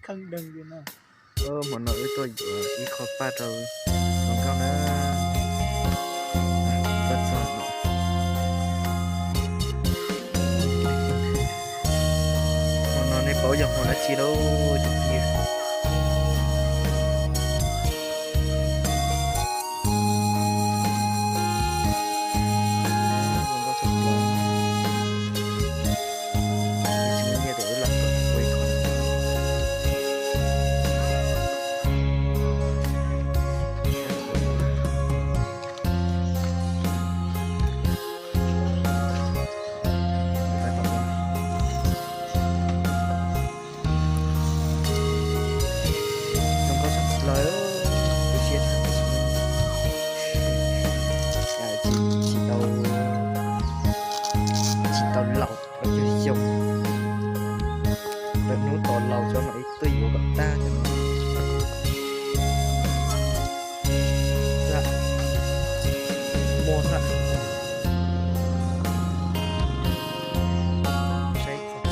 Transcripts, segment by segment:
kheej deeg li na. Hmo no wb tuaj yuav ib qho paj rau hluas nkauj na. Tuaj txog no. Hmo no nej paub yog hmo dab tsi lauj cov phooj ywg? Zoo nkauj tshaj plaws, tu siab tshaj plaws. Tsis, tsis tau, tsis tau laus plaub caug xyoo, lawv hnub tom laus cov no ib tuaj yuav kom tag cov no. Muaj thiab. Saib qhov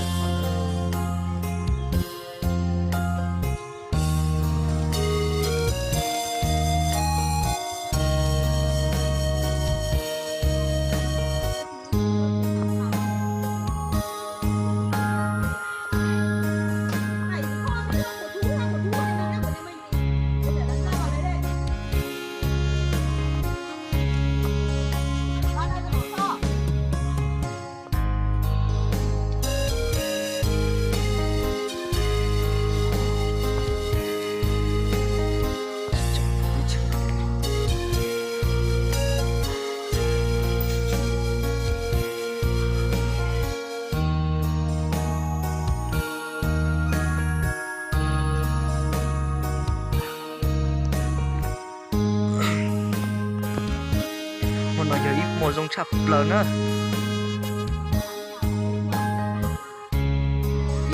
Hmo no yog ib hmo zoo tshaj plaws na.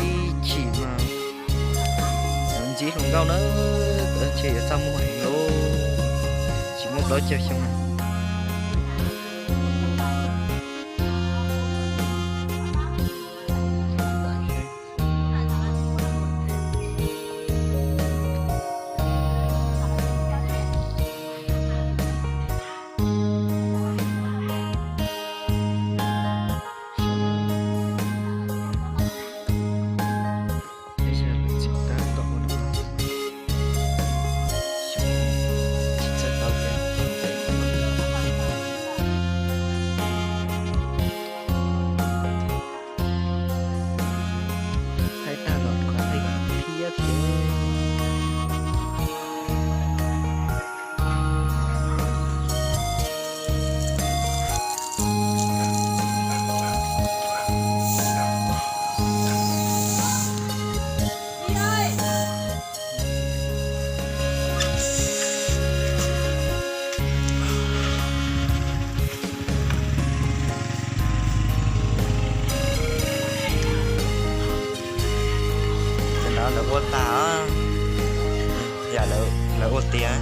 Ib chim mas ntxiv hluas nkauj na, ntshe yuav txaj muag heev lauj, tsis muaj plaub caug xyoo na. Thaij tag los qhov thaij thiab thiab. Cov no lawv ua tas, yam lawv ua tiav.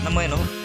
Nab muaj no.